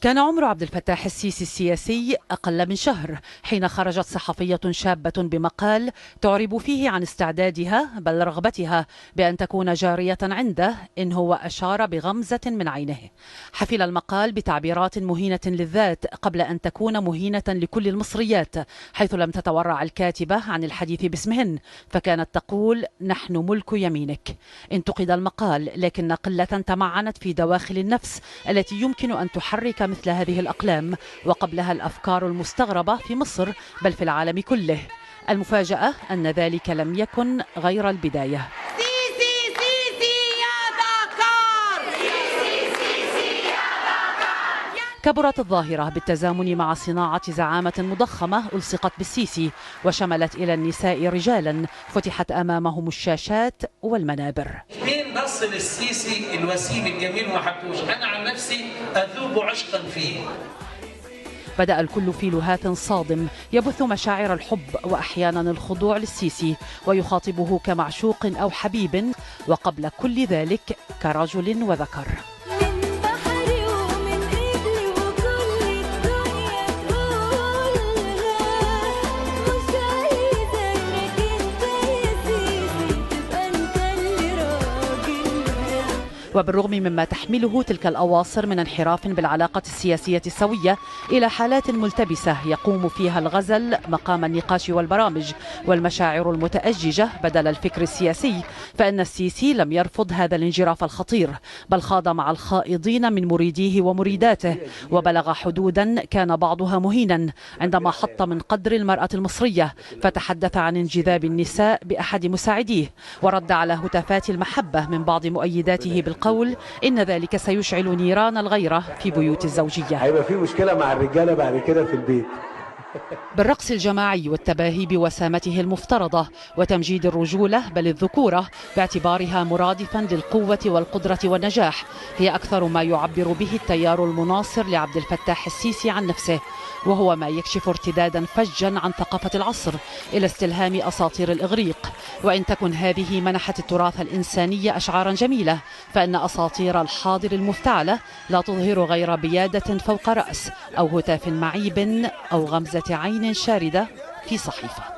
كان عمر عبد الفتاح السيسي السياسي أقل من شهر حين خرجت صحفية شابة بمقال تعرب فيه عن استعدادها بل رغبتها بأن تكون جارية عنده إن هو أشار بغمزة من عينه. حفل المقال بتعبيرات مهينة للذات قبل أن تكون مهينة لكل المصريات، حيث لم تتورع الكاتبة عن الحديث باسمهن، فكانت تقول: نحن ملك يمينك. انتقد المقال، لكن قلة تمعنت في دواخل النفس التي يمكن أن تحرك مثل هذه الأقلام، وقبلها الأفكار المستغربة في مصر بل في العالم كله. المفاجأة أن ذلك لم يكن غير البداية. سيسي سيسي يا دكار، سيسي سيسي يا دكار. كبرت الظاهرة بالتزامن مع صناعة زعامة مضخمة ألصقت بالسيسي، وشملت إلى النساء رجالا فتحت أمامهم الشاشات والمنابر. مين بص للسيسي الوسيم الجميل وما حبوش؟ أنا عن نفسي أذوب عشقا فيه. بدأ الكل في لهاث صادم يبث مشاعر الحب وأحيانا الخضوع للسيسي، ويخاطبه كمعشوق أو حبيب، وقبل كل ذلك كرجل وذكر. وبالرغم مما تحمله تلك الأواصر من انحراف بالعلاقة السياسية السوية إلى حالات ملتبسة يقوم فيها الغزل مقام النقاش والبرامج والمشاعر المتأججة بدل الفكر السياسي، فإن السيسي لم يرفض هذا الانجراف الخطير، بل خاض مع الخائضين من مريديه ومريداته، وبلغ حدودا كان بعضها مهينا عندما حط من قدر المرأة المصرية، فتحدث عن انجذاب النساء بأحد مساعديه، ورد على هتافات المحبة من بعض مؤيداته بالقول إن ذلك سيشعل نيران الغيرة في بيوت الزوجية. هيبقى في مشكلة مع الرجالة بعد كده في البيت. بالرقص الجماعي والتباهي بوسامته المفترضة وتمجيد الرجولة بل الذكورة باعتبارها مرادفا للقوة والقدرة والنجاح، هي أكثر ما يعبر به التيار المناصر لعبد الفتاح السيسي عن نفسه، وهو ما يكشف ارتدادا فجا عن ثقافة العصر إلى استلهام أساطير الإغريق. وإن تكن هذه منحت التراث الإنساني أشعارا جميلة، فإن أساطير الحاضر المفتعلة لا تظهر غير بيادة فوق رأس أو هتاف معيب أو غمزة عين شاردة في صحيفة.